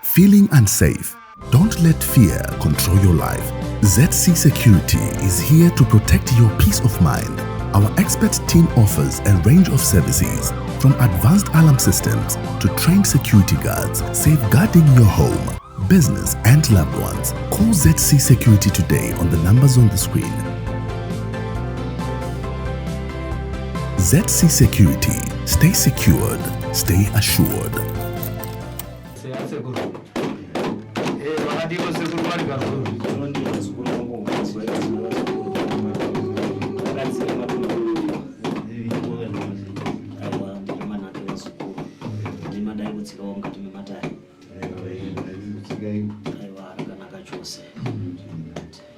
Feeling unsafe? Don't let fear control your life. ZC Security is here to protect your peace of mind. Our expert team offers a range of services from advanced alarm systems to trained security guards, safeguarding your home, business, and loved ones. Call ZC Security today on the numbers on the screen. ZC Security. Stay secured, stay assured. Sekuru. Eh, vakadiko sekuru vari karuru.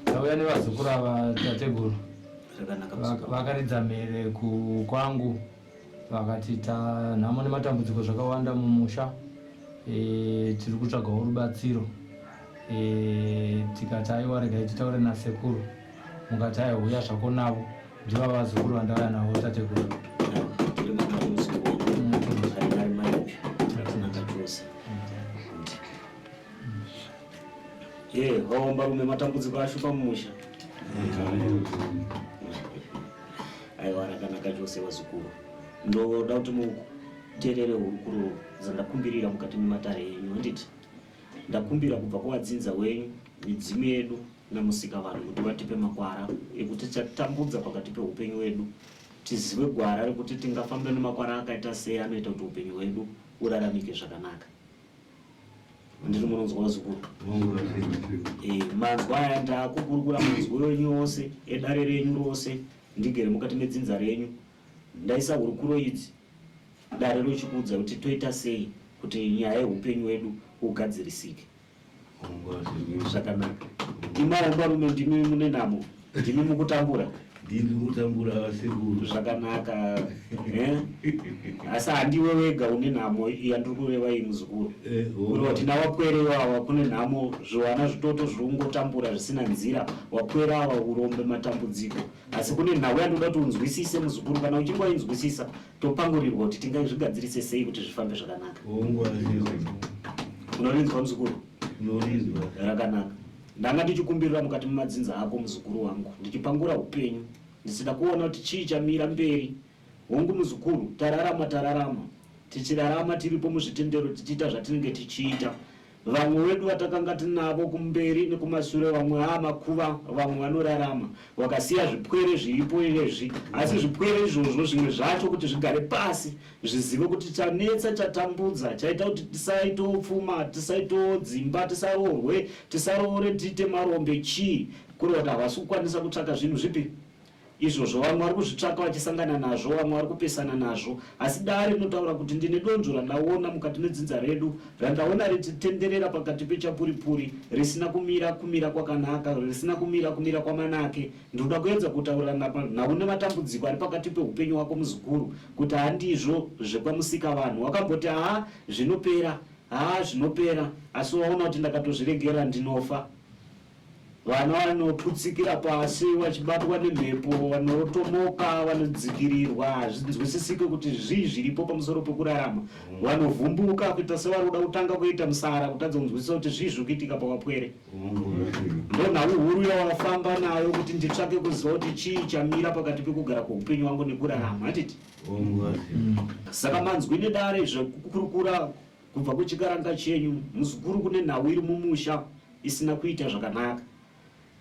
Tauya nevazukuru ava tateguru. Vakaridza mhere kwangu vakati tanhamo nematambudziko zvakawanda mumusha e, tiri kutsvagawo rubatsiro e, tikati aiwa regai titaure nasekuru mukati aiwa huya zvako navo ndiva vazukuru vandauya navo tateguru. Ye, vaombarume matambudziko ashupa mumusha. Aiwa rakanaka chose vazukuru. Ndoda kuti muterere hurukuro dzandakumbirira mukati mematare enyu handiti? Ndakumbira kubva kuvadzinza wenyu, midzimu yedu namusikavanhu kuti vatipe makwara ekuti chatambudza pakati peupenyu wedu tizive gwara rekuti tingafambe nemakwara akaita sei anoita kuti upenyu hwedu uraramike zvakanaka. Ndiri munonzwa vazukuru. Eh, manzwa aya ndakukurukura manzwi enyu ose edare renyu rose ndigere mukati medzinza renyu ndaisa hurukuro idzi dare rochikuudza kuti toita sei kuti nyaya yeupenyu hwedu hugadzirisike. Zvakanaka. Imi varume ndimi mune nhamo, ndimi mukutambura. Ndimi kutambura vasekuru. Zvakanaka. Eh? Asi handiwe wega une nhamo yandiri kureva iyi muzukuru. Eh, Kureva kuti nawapwere iwawa kune nhamo zviwana zvitoto zviri kungotambura zvisina nzira wapwere awa urombe matambudziko. Asi kune nhau yandinoda kuti unzwisise muzukuru kana uchinge wainzwisisa topangurirwa kuti tingazvigadzirise sei kuti zvifambe zvakanaka. Hongu vasekuru. Unorinzwa muzukuru? Unorinzwa. Rakanaka. Ndanga ndichikumbirira mukati memadzinza ako muzukuru wangu, ndichipangura upenyu, ndichida kuona kuti chii chamira mberi. Hongu muzukuru, tararama tararama, tichirarama tiripo muzvitendero tichiita zvatinenge tichiita. Vamwe wedu vatakanga tinavo kumberi nekumashure vamwe aa makuva, vamwe vanorarama. Wakasiya zvipwere zviripo izvezvi, asi zvipwere izvozvo zvimwe zvacho kuti zvigare pasi zvizive kuti chanetsa chatambudza chaita kuti tisaitawo pfuma tisaitawo dzimba tisaroorwe tisaroore tiite marombe chii kureva kuti havasi kukwanisa kutsvaka zvinhu zvipi izvozvo vamwe vari kuzvitsvaka vachisangana nazvo vamwe vari kupesana nazvo asi dare rinotaura kuti ndine donzvo randaona mukati medzinza redu randaona richitenderera pakati pechapuripuri risina kumira kumira kwakanaka risina kumira kumira kwamanake Ndinoda kuedza kutaurirana nhau nematambudziko ari pakati peupenyu wako muzukuru kuti handizvo zvekwamusikavanhu. Wakamboti haa zvinopera, haa zvinopera asi waona kuti ndakatozviregera ndinofa. Vana vanoputsikira pasi vachibatwa nemhepo, vanorotomoka, vanodzikirirwa, hazvinzwisisike kuti zvii zviripo pamusoro pekurarama. Vanovhumbuka kuita sevari kuda kutanga kuita musara kutadza kunzwisisa kuti zvii zviri kuitika pavapwere. Ndonhau huru yawafamba nayo kuti nditsvake kuziva kuti chii chamira pakati pekugara kweupenyu wangu nekurarama handiti? Saka manzwi nedare zvekukurukura kubva kuchikaranga chenyu muzukuru kune nhau iri mumusha isina kuita zvakanaka.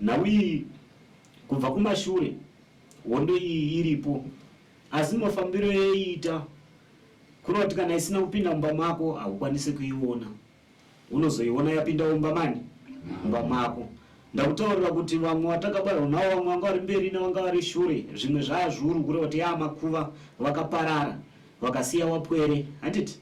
Nhau iyi kubva kumashure hondo iyi iripo asi mafambiro yaiita kureva kuti kana isina kupinda mumba mako haukwanise kuiona. Unozoiona yapinda mumba mani? Mumba mako. Ndakutaurira kuti vamwe watakabarwa navo vamwe vanga vari mberi nevanga vari shure zvimwe zvaa zvuru kureva kuti yaa makuva vakaparara vakasiya wapwere handiti?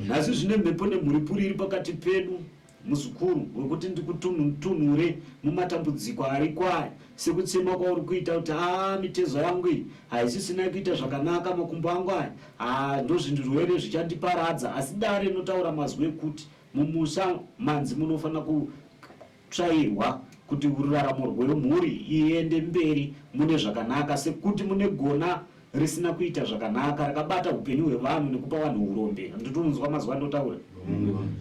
Nhasi zvine mhepo nemhuripuri iri pakati pedu muzukuru wekuti ndikutunhure mumatambudziko ariko aya sekuchema kwauri kuita kuti haa mitezo yangu iyi haisisina kuita zvakanaka makumbo angu aya haa ndozvindirwere zvichandiparadza asi dare rinotaura mazwi ekuti mumusha manzi munofanira kutsvairwa kuti ruraramo rwemhuri iende mberi mune zvakanaka sekuti mune gona. risina kuita zvakanaka rakabata upenyu hwevanhu nekupa vanhu urombe. Handitonzwa mazwi andotaura.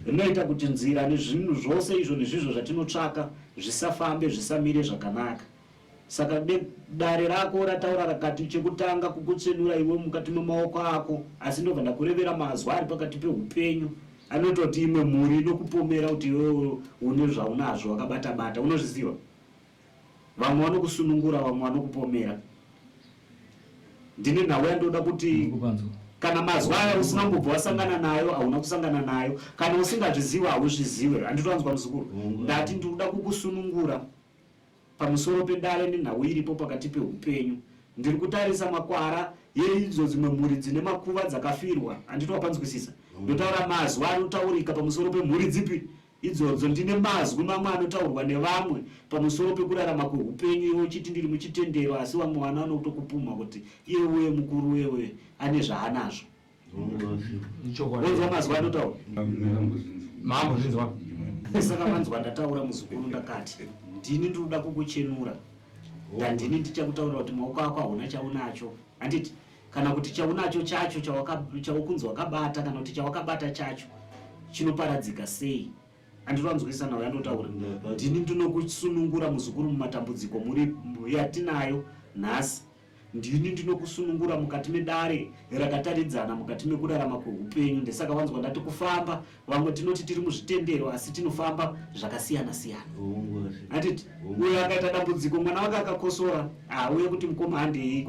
Rinoita kuti nzira nezvinhu zvose izvo nezvizvo zvatinotsvaka zvisafambe zvisamire zvakanaka. Saka dare rako rataura rakati chekutanga kukutsenura iwe mukati memaoko ako asi ndobva ndakurevera mazwi ari pakati peupenyu anototi imwe mhuri inokupomera kuti iwe une zvaunazvo wakabata bata unozviziva vamwe vanokusunungura vamwe vanokupomera ndine nhau yandoda kuti kana mazwi aya usina kumbobva wasangana nayo hauna kusangana nayo kana usingazvizive hauzvizive handitoanzwa muzukuru ndati ndikuda kukusunungura pamusoro pedare nenhau iripo pakati peupenyu ndiri kutarisa makwara yeidzo dzimwe mhuri dzine makuva dzakafirwa handiti wapanzwisisa ndotaura mazwi anotaurika pamusoro pemhuri dzipi idzodzo ndine mazwi mamwe anotaurwa nevamwe pamusoro pekurarama kweupenyu iwe uchiti ndiri muchitendero asi vamwe vana vanotokupumha kuti iye uye mukuru wewe ane zvaanazvo Wonzwa mazwi anotaura? Mambozvinzwa. Saka manzwa ndataura muzukuru ndakati ndini ndinoda kukuchenura. Ndandini ndichakutaurira kuti maoko ako hauna chaunacho. Handiti? Kana kuti chaunacho chacho chaukunzi wakabata kana kuti chawakabata chacho chinoparadzika sei? Handiti wanzwisisa nhau yandotaura? Ndini ndinokusunungura muzukuru mumatambudziko muri yatinayo nhasi. Ndini ndinokusunungura mukati medare rakataridzana mukati mekurarama kweupenyu. Ndesaka wanzwa ndati kufamba, vamwe tinoti tiri muzvitendero asi tinofamba zvakasiyana siyana. Handiti uyo akaita dambudziko mwana wake akakosora auye kuti mukoma handei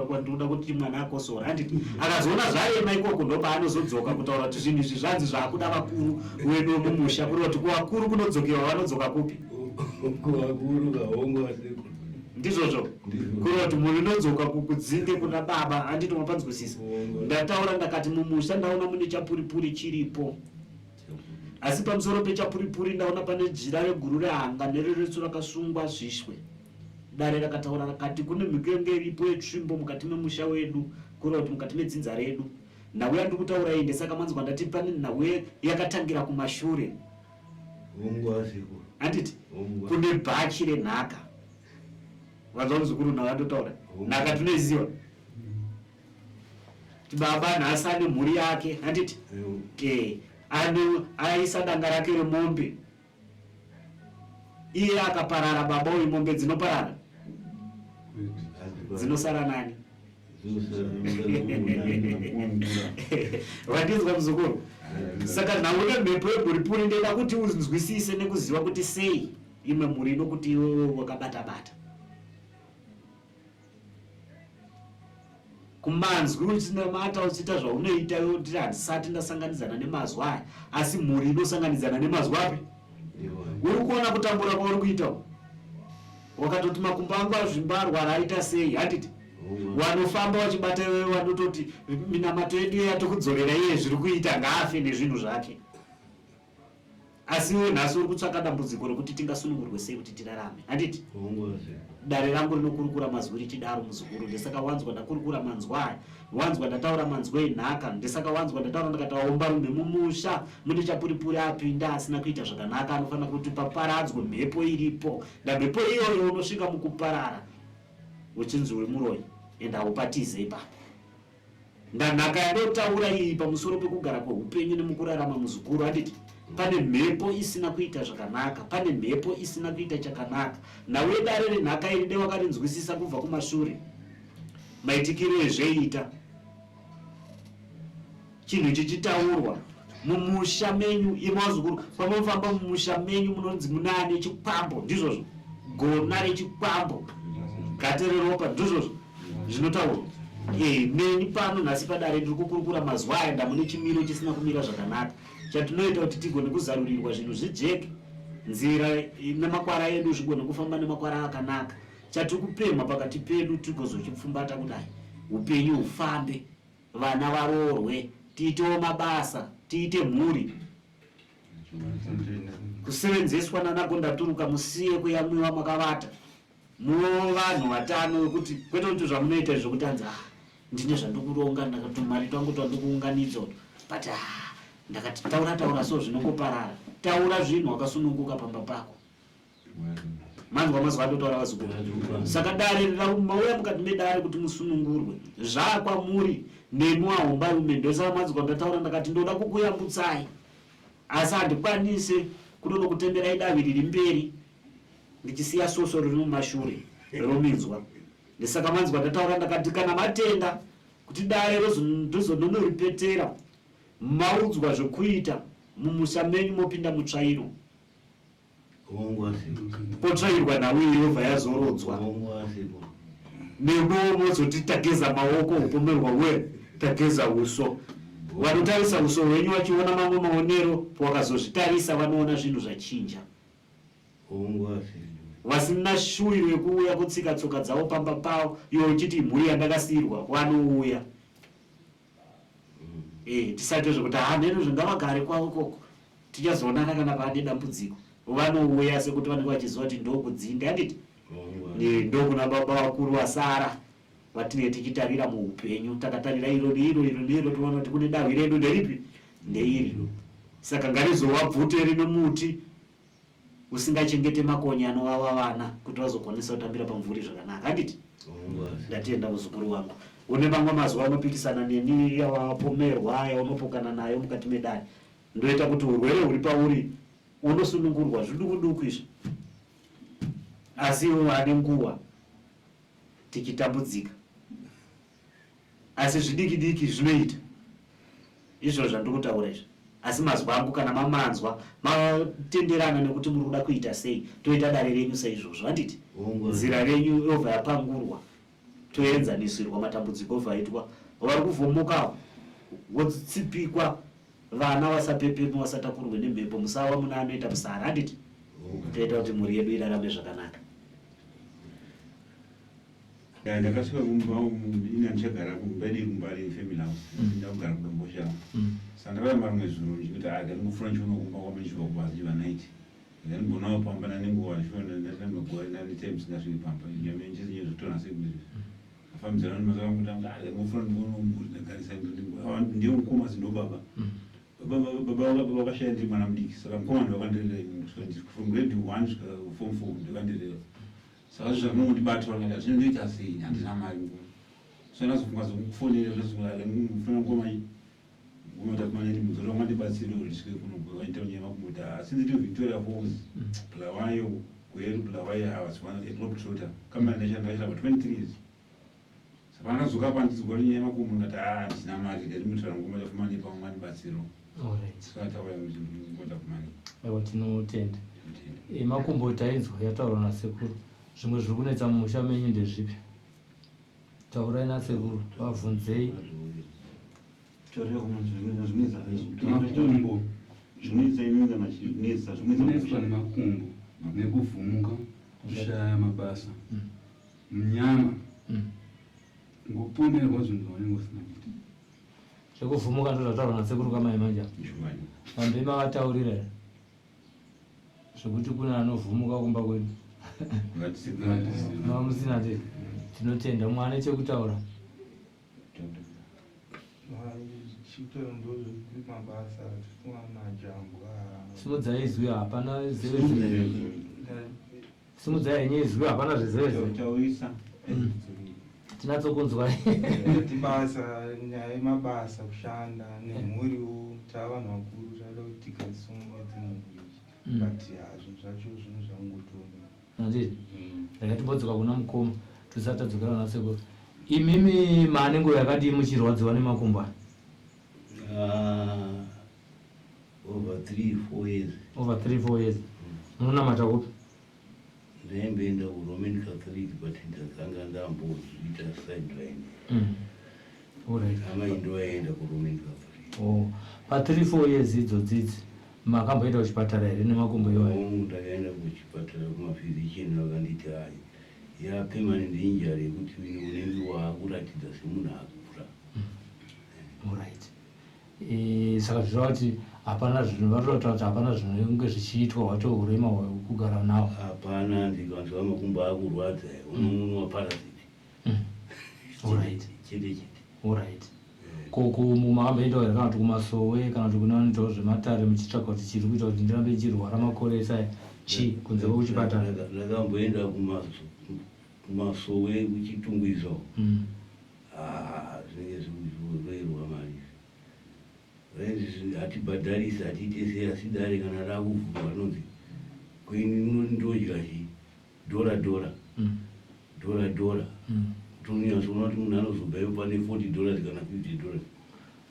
kwandinoda kuti mwana akosora handiti akazoona zvarema ikoko ndopaanozodzoka kutaura kuti zvinhu izvi zvanzi zvakuda vakuru wedu mumusha kureva kuti kuvakuru kunodzokewa vanodzoka kupi? Kuvakuru kahongo asekuru. Ndizvozvo kureva kuti munhu inodzoka kudzinde kuna baba handiti mapanzwisisa ndataura ndakati mumusha ndaona mune chapuripuri chiripo asi pamusoro pechapuripuri ndaona pane jira reguru rehanga nereretso rakasungwa zvishwe dare rakataura rakati kune mhiko yenge iripo yetsvimbo mukati memusha wedu kureva kuti mukati medzinza redu nhau yandiri kutaura iyi ndesaka manzwa ndati pane nhau yakatangira kumashure handiti kune bhachi renhaka vanzwa muzukuru nhau yandotaura nhaka tinoiziva baba nhasi ane mhuri yake handiti eh, ane aisa danga rake remombe iye akaparara baba uyu mombe dzinoparara dzinosara nani vandinzwa muzukuru saka nhau nemhepo yeguripuri ndeda kuti unzwisise nekuziva kuti sei imwe mhuri inokuti iwewe wakabata bata kumanzwi uchinamata uchiita zvaunoita iwe kuti handisati ndasanganidzana nemazwi aya asi mhuri inosanganidzana nemazwi api uri kuona kutambura kwauri kuita wakatoti makumbo angu azvimba arwara aita sei handiti wanofamba wachibata iwewe wanototi minamato yedu yatokudzorera iye zviri kuita ngaafe nezvinhu zvake Asi iwe nhasi uri kutsvaka dambudziko rekuti tingasunungurwe sei kuti tirarame, handiti? Dare rangu rinokurukura mazwi richidaro muzukuru, ndesaka wanzwa ndakurukura manzwi aya, wanzwa ndataura manzwi enhaka, ndesaka wanzwa ndataura ndikati aombarume mumusha mune chapuripuri apinda asina kuita zvakanaka anofanira kuti paparadzwe mhepo iripo, ndamhepo iyoyo unosvika mukuparara uchinzi uri muroyi and haupatize ipapo. Ndanhaka yandotaura iyi pamusoro pekugara kweupenyu nemukurarama muzukuru handiti pane mhepo isina kuita zvakanaka pane mhepo isina kuita chakanaka nhau yedare renhaka iri dewakarinzwisisa kubva kumashure maitikiro ezveiita chinhu chichitaurwa mumusha menyu imi vazukuru pamunofamba mumusha menyu munonzi munani chikwambo ndizvozvo gona rechikwambo gate reropa ndizvozvo zvinotaurwa eh, neni pano nhasi padare ndiri kukurukura mazuva aya ndamune chimiro chisina kumira zvakanaka chatinoita kuti tigone kuzarurirwa zvinhu zvijeke nzira nemakwara edu zvigone kufamba nemakwara akanaka chatiri kupemha pakati pedu tigozochipfumbata kudai upenyu hufambe vana varoorwe tiitewo mabasa tiite mhuri kusevenzeswa nanaGondaturuka musiye kuyamwiwa makavata muve vanhu vatano wekuti kwete kuti zvamunoita izvo kuti anzi ah ndine zvandikuronga ndakatumari twangu twandikuunganidza but ah ndakati taura taura so zvinongoparara taura zvinhu wakasununguka pamba pako. Manzwa mazwa andotaura vazukuru. Saka dare mauya mukati medare kuti musunungurwe. Zvaakwamuri nemi wahombarume ndosaka manzwa ndataura ndakati ndoda kukuyambutsai. Asi handikwanise kunonokutemerai davi riri mberi ndichisiya soso riri mumashure rominzwa. Ndisaka manzwa ndataura ndakati kana matenda kuti dare rozononoripetera maudzwa zvekuita mumusha menyu mopinda mutsvairo. Potsvairwa nhau iyi yobva yazorodzwa. Nemo mozoti tageza maoko upomerwa we tageza uso. Vanotarisa uso hwenyu vachiona mamwe maonero wakazozvitarisa vanoona zvinhu zvachinja. Vasina shuwiro yekuuya kutsika tsoka dzavo pamba pavo iwe uchiti imhuri yandakasiirwa vanouya. Eh, tisaite zvekuti hameno zvingavagare kwavo koko tichazoonana kana pane dambudziko. Vanouya sekuti vanenge vachiziva kuti ndokudzinda handiti? Eh, ndokuna baba vakuru vasara vatinenge tichitarira muupenyu takatarira iro neiro iro neiro toona kuti kune dahwi redu nderipi ndeiri. Saka ngarizova bvute rine muti usingachengete makonye anovava vana kuti vazokwanisa kutambira pamvuri zvakanaka handiti? Ndatenda muzukuru wangu. Une mamwe mazuva anopikisana neni yawapomerwa yaunopokana nayo mukati medare. Ndoita kuti urwere huri pauri unosunungurwa zviduku duku izvi. Asi iwe ane nguva tichitambudzika. Asi zvidiki diki zvinoita. Izvo zvandiri kutaura izvi. Asi mazwi angu kana mamanzwa matenderana nekuti muri kuda kuita sei toita dare renyu saizvozvo handiti? Nzira renyu yobva yapangurwa toenzanisirwa matambudziko obva aitwa vari kuvhomoka votsipikwa vana vasapepeme vasatakurwe nemhepo musawa muna anoita musara handiti? Toita kuti mhuri yedu irarame zvakanaka. Ya, ndakasvika kumba umu ini handichagara kumba yedu iri kuMbare family house ndakugara kuDomboshava. Saka ndakauya marimwe zuro ndichikuti ah ndangofura ndichiona kumba kwamba ndichibva kubasa ndichibva night. Ndandimbonawo pamba ndanenguva ndichiona ndati magore ndane time ndisingasviki pamba. Nyame ndichizinye zvotora sei kuti afambidzana nemazuva angu kuti ah ndangofura ndichiona mhuri ndagarisa ndingo ndiye mukoma asi ndo baba. Baba baba vakashaya ndiri mwana mudiki saka mukoma ndo vakandirera ini from grade 1 kusvika form 4 ndo vakandirera. Saka zvo zvakanongondibata vakati zvino ndoita sei handina mari nguva. So ndazofunga zokufonera ndazofunga ngoma iyi. Ngoma takumanya ndi mudzoro wandibatsira kuti ndisvike kuno kwaita nyaya makumbo ta since to Victoria Falls Bulawayo Gweru Bulawayo I was one a globe trotter. Kama ndashanda ndashanda for 23 years. Saka ndadzoka apa ndizwa nyaya makumbo ndikati ah handina mari ndati mutaura ngoma tafumani pamwe mandibatsiro. Alright. Saka tauya ngoma tafumani. Aiwa tinotenda. E, makumbo tainzwa yataurwa nasekuru. Zvimwe zviri kunetsa mumusha menyu ndezvipi? Taurai nasekuru vabvunzei. Makumbo zvinetswa nemakumbo nekuvhumuka kushaya mabasa munyama ngopomerwa zvinhu zvaunenge usina kuita. Zvekuvhumuka ndozvataurwa nasekuru kamai manje. Vambe mavataurira here? Zvekuti kune anovhumuka kumba kwedu. Mamusina te. Tinotenda mwana chekutaura. Simudzai izwi hapana zeve. Simudzai henyu izwi hapana zvezeve. Taurisa. Tinatsokunzwai. Basa nyaya yemabasa kushanda nemhuriwo tava vanhu vakuru tinoda kuti tigadzisunge mhuri but zvinhu zvacho zvinhu zvangotooma. Handiti ndakatimbodzoka kuna mukoma tisati tadzokera kuna sekuru. Imimi maane nguva yakadii muchirwadziwa nemakumbo aya? Over 3 4 years. Over 3 4 years. Munonamata kupi? Ndaimboenda kuRoman Catholic but ndakanga ndambozviita sideline. Alright. Amai ndovaenda kuRoman Catholic. Oh. Pa 3 4 years idzodzi idzi makamboenda kuchipatara here nemakumbo iwayo? Hongu ndakaenda kuchipatara kumaphysician vakanditi hai ya permanent injury yekuti unenge waakuratidza semunhu akura. Alright. E, saka zvireva kuti hapana zvinhu vatotaura kuti hapana zvinenge zvichiitwa hwatourema hwekugara nawo. Hapana ndikanzwa makumbo akurwadza unonwa paracet. Alright. Chete chete. Alright. Ko kumakamboendawo here kana kuti kumasowe kana kuti kune vanoitawo zvematare muchitsvaga kuti chiri kuita kuti ndirambe ndichirwara makore ese aya chii kunze kwekuchipatara? Ndakamboenda kumasowe kuChitungwiza uko. Ah, zvinenge zvikurerwa mari izvi. Hatibhadharisi hatiite sei asi dare kana rakuvhurwa rinonzi ko ini munoti ndodya chii dhora dhora dhora dhora tonyatsoona kuti munhu anozobva ipo pane 40 dollars kana 50 dollars.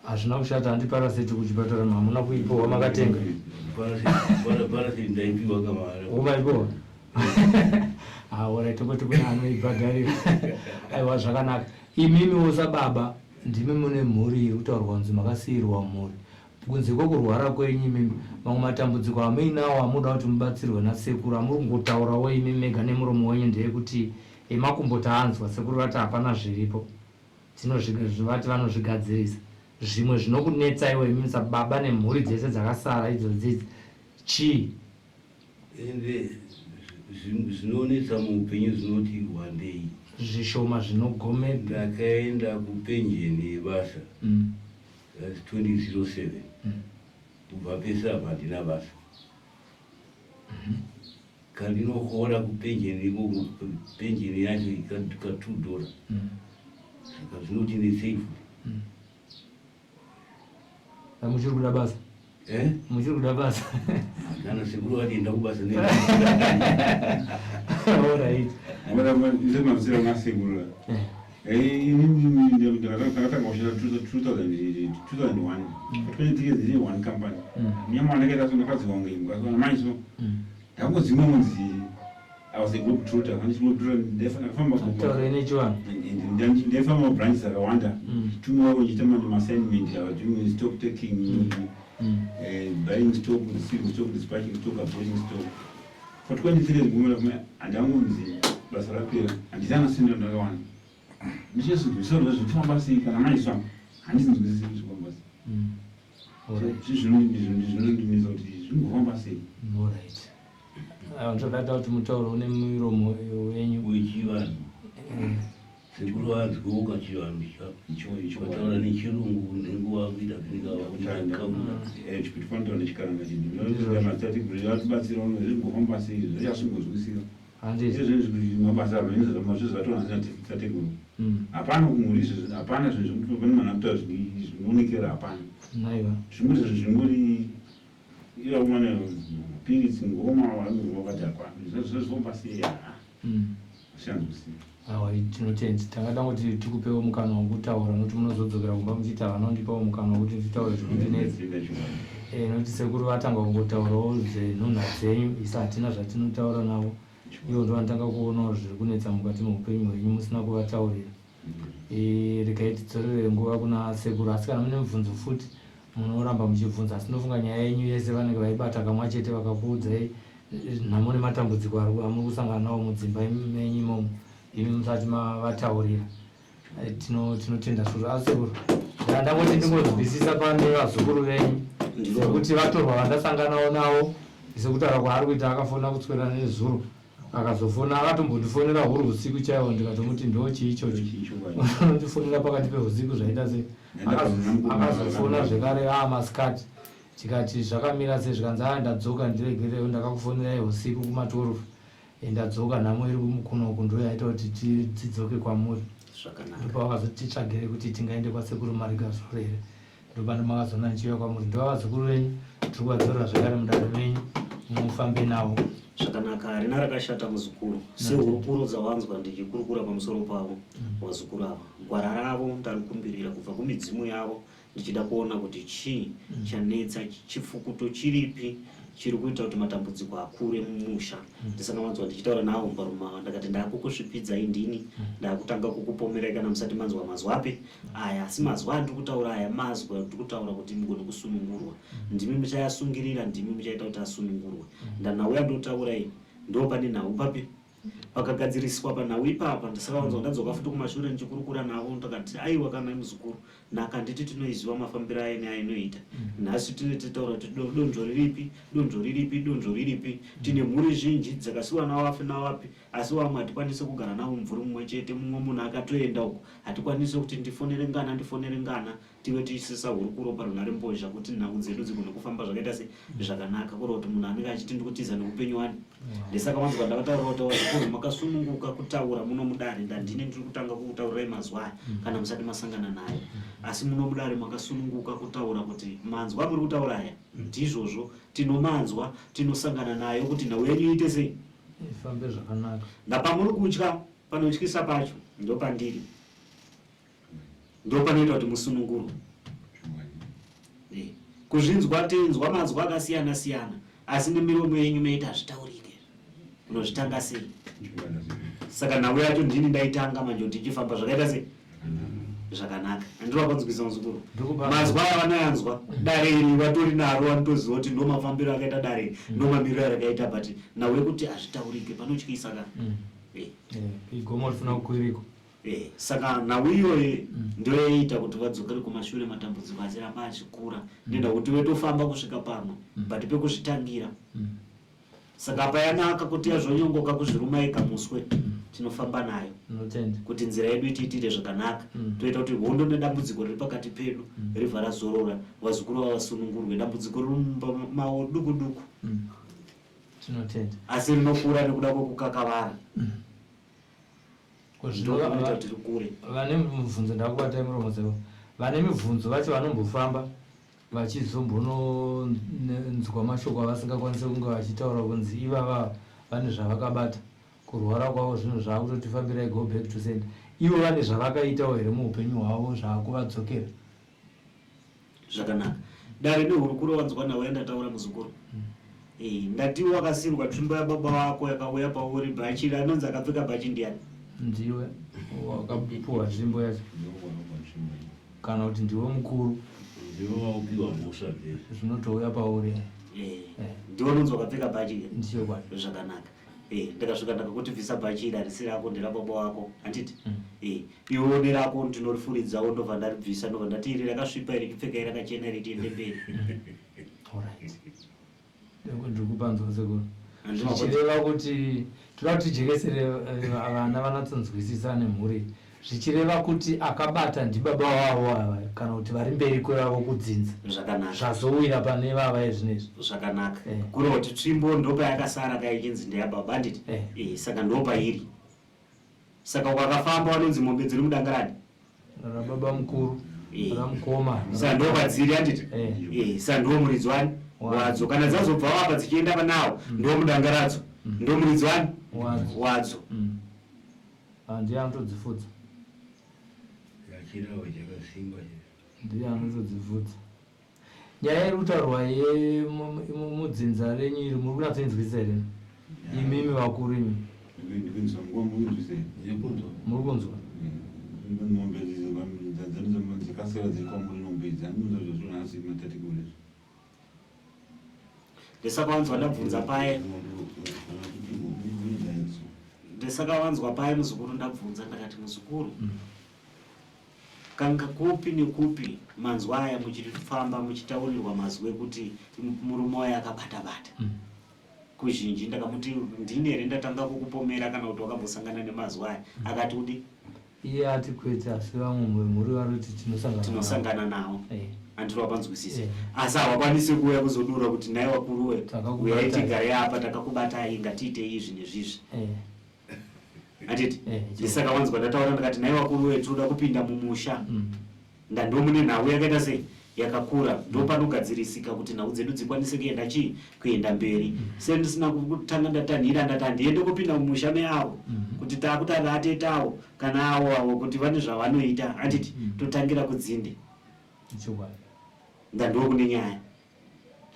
Hazvina kushata handi paraseti kuchipatara hamuna kuipiwa makatenga. Paraseti ndaipiwa kamahara. Waipiwa? Ah, alright, tongoti kune anoibhadharira. Aiwa zvakanaka. Imimiwo sababa ndimi mune mhuri iri kutaurwa kunzi makasiirwa mhuri. Kunze kwekurwara kwenyu imimi, mamwe matambudziko amuinawo amunoda kuti mubatsirwe nasekuru amuri kungotaurawo imi mega nemuromo wenyu ndeyekuti emakumbo taanzwa sekuru vati hapana zviripo. Vati vanozvigadzirisa. Zvimwe zvinokunetsaiwo imimi sababa nemhuri dzese dzakasara idzodzi idzi chii? Ende zvinonetsa muupenyu zvinoti wandei. Zvishoma zvinogomepi. Ndakaenda kupenjeni yebasa that's 2007 kubva pese apa handina basa. Kandinohora kupenjeni ikoko penjeni yacho ka 2 dollar. Saka zvinoti netsei futi. Muchiri kuda basa? Eh? Muchiri kuda basa? Kana sekuru vati enda kubasa ne. Alright. Ndemazira nasekuru. Ini ndakatanga kushanda 2001. For 23 years ndiri one company. Munyama wandakaita so ndakadziwa kunge imbwa. So manje so ndakangodzimwa kunzi I was a globe trotter. Handichi globe trotter ndakafamba Taura nechivanhu. Ndaifamba mabranches akawanda. Tumiwa ndichiita ma-assignment. I was doing stock taking, buying stock, receiving stock, dispatching stock, aborting stock. For 23 years gumira handangonzi basa rapera. Handisana senda ndakawana. Ndichizvinzwisisa zvinofamba sei kana manje so handizinzwisisi kuti zvinofamba sei. Zvinondinetsa kuti zvingofamba sei. Alright. Ndoda kuti mutauro une miromo wenyu. Wechivanhu. Sekuru vanzwoka chivanhu chataura nechirungu nenguva kuita kuita Chipitifanira nechikaranga chedu. Vatibatsira zvingofamba sei zvichasingozwisika. Handiti. Izvezvi mabasa zvatona tateguru. Hapana kumhuri izvezvi hapana zvinhu zvekuti pane munhu anotaura zvinoonekera hapana. Naiwa. Zvingori zvinhu zvingori ivakomana mapiritsi ngoma wakadhakwa zvofamba sei ashanzwisika. Awa tinotenda. Tangada kuti tikupewo mukana wekutaura nokuti munozodzokera kumba muchiti havanondipawo mukana wekuti nditaure zvinondinetsa. Nokuti sekuru vatanga kungotaurawo zvenhunha dzenyu isu hatina zvatinotaura navo. Ivo ndo vanotanga kuonawo zviri kunetsa mukati meupenyu hwenyu musina kuvataurira. Regai tidzorere nguva kuna sekuru asi kana mune mubvunzo futi munoramba muchibvunza asi ndofunga nyaya yenyu yese vanenge vaibata kamwe chete vakakuudzai nhamo nematambudziko amuri kusangana nawo mudzimba menyu imomo imi musati mavataurira. Tinotenda suru asi sekuru ndangoti ndingonzwisisa pane vazukuru venyu sekuti vatorwa vandasanganawo navo sekutaura kwaari kuita akafona kuswera nezuro akazofona akatombondifonera huri usiku chaiwo ndikatomuti ndo chii ichocho unondifonera pakati peusiku zvaita sei. Akazofona zvekare masikati tikati zvakamira sei zvikanzi aya ndadzoka ndiregerewo ndakakufonerai usiku kuma12 ndadzoka nhamo iri kunoku ndo yaita kuti tidzoke kwamuri. Zvakanaka. Ndipo vakazoti titsvagire kuti tingaende kwasekuru Marigazvoro here. Ndopano makazoona ndichiuya kwamuri. Ndova vazukuru venyu tiri kuvadzorera zvekare mudare menyu mufambe navo. Zvakanaka, harina rakashata muzukuru. Sehurukuro dzawanzwa ndichikurukura pamusoro pavo vazukuru ava, gwara ravo ndarikumbirira kubva kumidzimu yavo ndichida kuona kuti chii chanetsa, chifukuto chiripi chiri kuita kuti matambudziko akure mumusha. Ndisanga manzwa ndichitaura navo mbarume ndakati ndakukusvipidzai ndini, ndakutanga kukupomerai kana musati manzwa mazwi api aya, asi mazwi andiri kutaura aya mazwi andiri kutaura kuti mugone kusunungurwa. Ndimi muchayasungirira, ndimi muchaita kuti asunungurwe. Ndanhau yandotaura iyi ndo pane nhau papi Pakagadziriswa panhau ipapa ndisakawanzwa ndadzoka futi kumashure ndichikurukura navo ndakati aiwa kana muzukuru nhaka handiti tinoiziva mafambiro ayo neainoita mm. nhasi tine titaura kuti donzvo riripi donzvo riripi donzvo riripi mm. tine mhuri zhinji dzakasiwa nawapi nawapi asi wamwe hatikwanise kugara navo mumvuri mumwe chete mumwe munhu akatoenda uko hatikwanise kuti ndifonere ngana ndifonere ngana tive tichisisa hurukuro parunharembozha kuti nhau dzedu dzigone kufamba zvakaita se zvakanaka kureva kuti munhu anenge achiti ndikutiza neupenyu wani ndesaka vanzwa ndavataura kuti vazukuru makasununguka kutaura muno mudare ndandine ndiri kutanga kukutaurirai mazwa aya mm. kana musati masangana naye asi muno mudare makasununguka kutaura kuti manzwa muri kutaura aya ndizvozvo tinomanzwa tinosangana nayo kuti nhau yenyu iite sei ifambe zvakanaka ndapamuri kutya panotyisa pacho ndopandiri ndopanoita kuti musunungurwe eh, kuzvinzwa tinzwa manzwa akasiyana siyana asi nemiromo yenyu maita hazvitaurike unozvitanga sei saka nhau yacho ndini ndaitanga manje kuti ichifamba zvakaita sei zvakanaka andiri wakanzwisa muzukuru mazwa aya vanoyanzwa dare iri vatori naro vanotoziva kuti ndo mafambiro akaita dare iri ndo mamiriro arakaita but nhau yekuti hazvitaurike panotyisa ka mm. eh. eh, igomo rifuna kukwiriko Eh, saka nhau iyoyi mm. ndiyo yaiita kuti vadzokere kumashure matambudziko achiramba achikura mm. nenda kuti wetofamba kusvika pamwe mm. but pekuzvitangira mm. saka apa yanaka kuti yazvonyongoka kuzviruma ega muswe mm. tinofamba nayo kuti nzira yedu itiitire zvakanaka mm. toita kuti hondo nedambudziko riri pakati pedu mm. ribva razorora vazukuru vavasunungurwe dambudziko riri mumba mavo duku duku mm. asi rinokura nekuda kwekukakavara mm. Ndokuita tiri kure. Vane mibvunzo ndakubatai muromo dzavo. Vane mibvunzo vacho vanombofamba vachizombononzwa mashoko avasingakwanise kunge vachitaura kunzi ivava vane zvavakabata kurwara kwavo zvinhu zvakutoti fambirai go back to send ivo vane zvavakaitawo here muupenyu hwavo zvakuvadzokera Zvakanaka. Dare nehurukuro wanzwa nhau yandataura muzukuru. Mm. Eh, ndati wakasirwa tsvimbo yababa wako yakauya pauri bhachi anonzi akapfeka bhachi ndiani? Ndiwe wakapuwa tsvimbo yacho. Kana kuti ndiwe mukuru. Ndiwe wakupiwa mhosva dzese. Zvinotouya pauri. Eh. eh. Ndiwe unonzi wakapfeka bhachi. Ndiyo kwani. Zvakanaka. Eh, ndakasvika ndakakuti bvisa bhachi iri harisi rako nderababa wako handiti mm. eh, iwe une rako ndinorifuridzawo ndobva ndaribvisa ndobva ndati iri rakasvipa iri chipfeka iri rakachena iri tiende mberi ndikupanzwa sekuru zvichireva kuti toda kuti tijekesere eh, vana vanatsonzwisisa nemhuri Zvichireva kuti akabata ndibaba wavo ava kana kuti vari mberi kwevavo kudzinza. Zvakanaka. Zvazowira pane vava ezvinezvi. Zvakanaka. Eh. Kureva kuti tsvimbo ndopayakasara ka ichinzi ndeyababa handiti? Eh. Eh, saka ndopairi. Saka ukakafamba vanonzi mombe dziri mudanga rani? Rababa mukuru. Eh. Ramukoma. Saka ndopadziri handiti? Eh. Eh, saka ndo muridzi wani? Wadzo. Kana dzazobva apa dzichienda panawo mm. ndo mudanga radzo. Mm. Ndo muridzi wani? Wadzo. Wadzo. Mm. Ah, ndiye anotodzifudza. Chirawo chakasimba. Ndiye anotodzifudza. Nyaya iri kutaurwa yemudzinza renyu iri muri kunatsoinzwisisa here? Imimi vakuru imi. Muri kunzwa? Mombe dzakasara dziri kwamuri mombe idzi andinzwa zvazvinonasi matateguru izvi. Ndosaka wanzwa ndabvunza paye. Ndosaka wanzwa paye muzukuru ndabvunza ndakati muzukuru. Mm. Kanga kupi nekupi manzwa aya muchifamba muchitaurirwa mazwi ekuti murume waye akabata bata. Mm. Kuzhinji ndakamuti ndini here ndatanga kukupomera kana kuti wakambosangana nemazwi aya mm. akati udi Iye ati kwete asi vamwe mhuri vari kuti tinosangana tinosangana nawo eh. andiri wapanzwisisa eh. asi hawakwanisi kuuya kuzodura kuti nhai wakuruwe uyai tigare apa takakubatai ngatiitei izvi nezvizvi eh. anditi ndisaka wanzwa ndataura ndakati nhai wakuruwe tinoda kupinda mumusha mm. Ndandomune nhau yakaita sei yakakura ndopanogadzirisika kuti nhau dzedu dzikwanise kuenda chii kuenda mberi mm. sendisina kutanga ndatanhira ndati handiende kupinda mumusha meavo mm -hmm. kuti takuti atete avo kana avo avo kuti vane zvavanoita handiti mm. totangira kudzinde ndandokune nyaya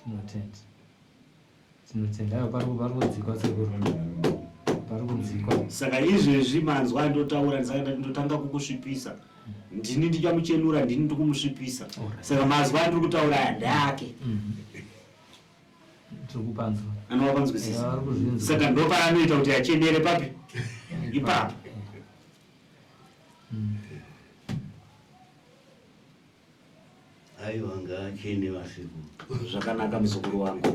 tinotenda Tinotenda ayo pari pari kudzikwa sekuru. Pari kudzikwa. Saka izvezvi manzwa andotaura ndisaka ndotanga kukusvipisa. Ndini ndichamuchenura ndini ndikumusvipisa. Saka mazwa andiri kutaura aya ndeake. Mm. Tiri kupanzwa. Anovapanzwisisa. Eh, vari kuzvinzwa. Saka ndopaanoita kuti achenere papi? Ipapo. Aiwa ngaachene vasekuru. Zvakanaka muzukuru wangu.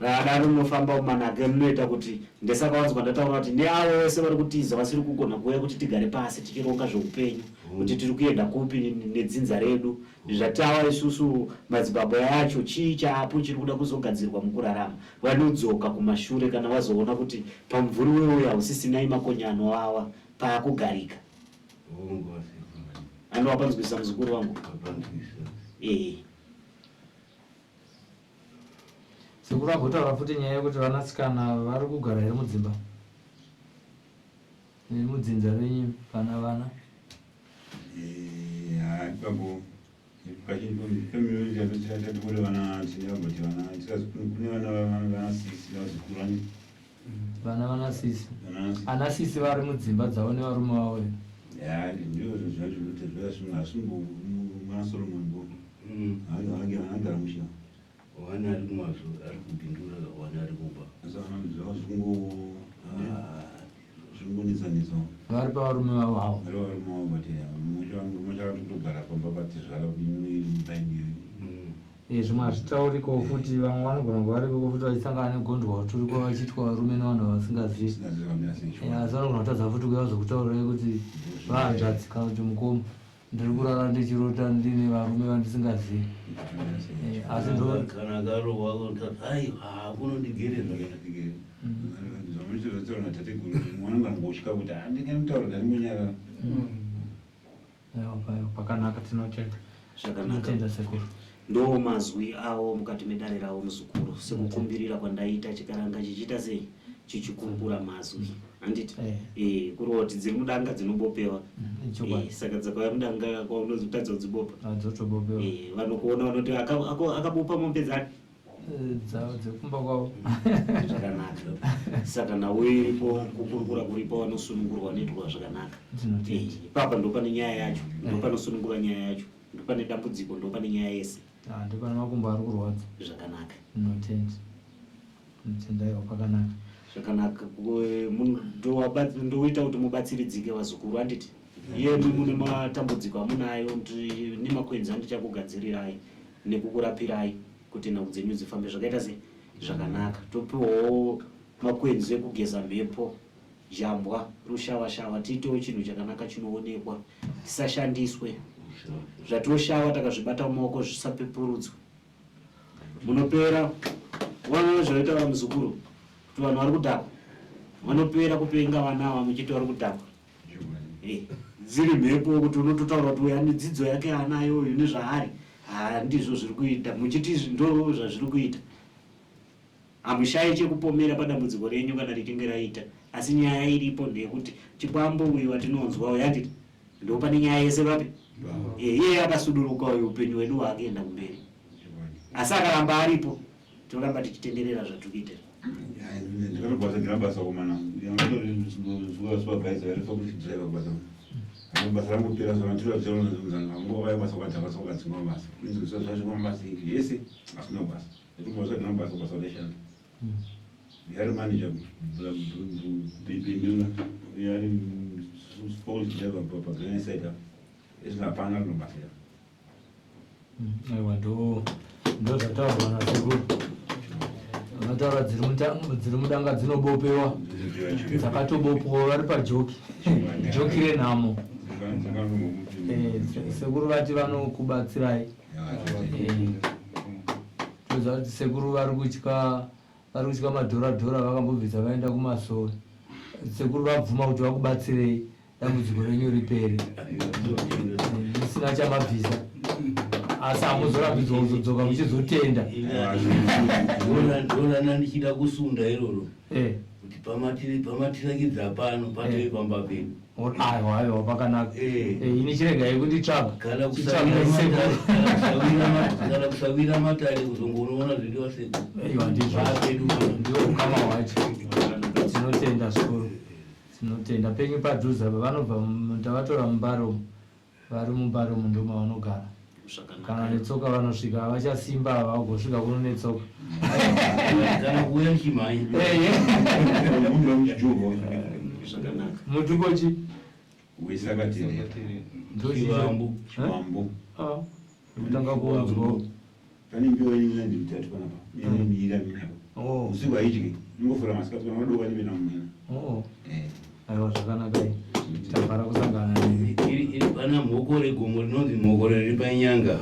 Rada rinofamba mumanake rinoita kuti ndesaka wanzwa ndataura kuti neavo vese vari kutiza vasiri kugona kuuya kuti tigare pasi tichironga zveupenyu kuti tiri kuenda kupi nedzinza redu zvatava isusu madzibaba yacho chii chaapo chiri kuda kuzogadzirwa mukurarama vanodzoka kumashure kana vazoona kuti pamumvuri weuya hausisinai makonyano awa paakugarika. Ando wapanzwisisa muzukuru wangu? Eh. Sekuru agotaura futi nyaya yekuti vanasikana vari kugara here mudzimba? Nemudzinza renyu pana vana? Eh, ha, ipapo kazhinji kune vana tinavati vana kune vana vana sisi vazukuru ani vana vana sisi ana sisi vari mudzimba dzavo nevarume vavo here ya ndizvo zvacho kuti zvazvimbo mwana Solomon bo anogara musha Wani ari kumazo ari kubindura wani ari kuba. Zvingonetsanetsa. Vari pavarume vavo havo. Vari varume vavo but musha kutogara pamba patizvara imba Eh, zvimwe hazvitauriko futi vamwe vanogona kunge variko futi vachisangana negondwa turiko vachiitwa varume nevanhu vavasingazivi eh, asi vanogona kutadza futi kuuya vazokutaurirai kuti vahanzvadzi kana kuti mukoma Ndiri kurara ndichirota ndine varume vandisingazivi. Eh, asi ndo kana akarohwa aiwa kunondigere zvakanaka. Zvamunotaura natateguru mwana ngangotya kuti handingamutaura ndarimbonyarara. Aiwa pakanaka tinotenda. Zvakanaka. Tinotenda sekuru. Ndo mazwi awo mukati medare rawo muzukuru sekukumbirira kwandaita chikaranga chichiita sei chichikurukura mazwi handiti Eh. eh kureva kuti dziri mudanga dzinobopewa Mm, ichokwadi. Eh, saka dzakauya mudanga kwaunozotadza kudzibopa Ah, dzotobopewa Eh, vanokuona vanoti akabopa mombe dzake Eh, dzekumba kwavo zvakanaka saka nhau iripo kukurukura kuripo vanosunungurwa vanoitirwa zvakanaka Ndinotenda. Eh, ipapa ndopane nyaya yacho ndopanosunungura nyaya yacho ndopane dambudziko ndopane nyaya yese Ah, ndopane makumbo ari kurwadza zvakanaka ndinotenda ndinotenda aiwa pakanaka Zvakanaka ndoita kuti mubatsiridzike vazukuru handiti iyemi mune matambudziko amunayo nemakwenzi andichakugadzirirai nekukurapirai kuti nhau dzenyu dzifambe zvakaita sei zvakanaka topiwawo makwenzi ekugeza mhepo jambwa rushawashawa tiitewo chinhu chakanaka chinoonekwa tisashandiswe zvatoshawa takazvibata mumaoko zvisapepurudzwe Munopera vana zvaita vamuzukuru kuti vanhu vari kudhakwa vanopera kupenga vana ava muchiti vari kudhakwa eh, dziri mhepo kuti unototaura kuti uyu ane dzidzo yake anayo uyu nezvaari handizvo zviri kuita muchiti izvi ndo zvazviri kuita hamushayi chekupomera padambudziko renyu kana richinge raita asi nyaya iripo ndeyekuti chikwambo uyu watinonzwa uyu handiti ndopane nyaya yese vapi eh, iye akasuduruka uyu upenyu hwedu hwakuenda kumberi asi akaramba aripo toramba tichitenderera zvatiri kuita ndakatobasa basa komana supervisor driver basa basa rangu pera basa basa basa basa yese asina basa basa basa reshanda yari manager bindura yari sports driver pagreen side apa izvi hapana rinobasa Aiwa ndo ndozvataurwa nasekuru. Vataura dziri mudanga dzinobopewa dzakatobopwa vari pajoki joki renhamo. Eh, sekuru vati vanokubatsirai. Eh, toziva kuti sekuru vari kutya vari kutya madhora dhora vakambobvisa vaenda kumasowe. Sekuru vabvuma kuti vakubatsirei. Dambudziko renyu ripere musina chamabvisa asi hamuzorambidzwa kuzodzoka muchizotenda. Ndorana ndichida kusunda iroro eh. kuti pamatirakidza pano patove eh. pamba pedu. Aiwa aiwa pakanaka. Eh. Ini chiregai kunditsvaga. Kana kusawira matare kuzongonoona zviriwa seku. Aiwa ndizvo. Ndiwo ukama hwacho. Tinotenda zvikuru. Tinotenda penyu padhuze apa vanobva tavatora mumbare umu vari mumbare umu ndomavanogara. Zvakanaka. Kana netsoka vanosvika havachasimba vagosvika kuno netsoka. Kana kuuya ndichimhanya. Zvakanaka. Mutupo chi? Wesakaterera. Chivambo. Chivambo. Ah. Kutanga kuonzwa. Pane mbeu yenyu ndi mutatu panapa. Mine miira mina. Oh. Usiku haidyi. Inongofura masikati kana madoka ndimena mumwena. Oh. Aiwa zvakanaka iyi. Tafara kusangana nemi. Iri pana mhokore gomo rinonzi mhokore riri panyanga.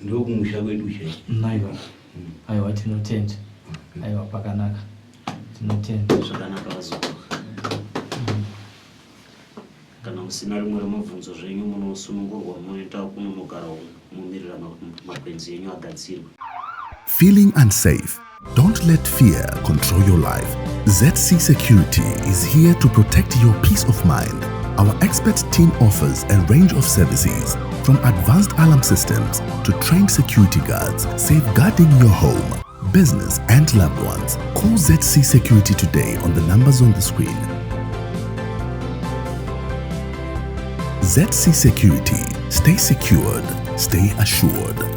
Ndokumusha kwedu chaiko. Aiwa. Aiwa tinotenda. Aiwa pakanaka. Tinotenda. Zvakanaka vazukuru. Kana musina rimwe remabvunzo zvenyu munosunungurwa munoenda kunonogara mumirira makwenzi enyu agadzirwe. Feeling unsafe? Don't let fear control your life. ZC Security is here to protect your peace of mind. Our expert team offers a range of services from advanced alarm systems to trained security guards, safeguarding your home, business, and loved ones. Call ZC Security today on the numbers on the screen. ZC Security. Stay secured, stay assured.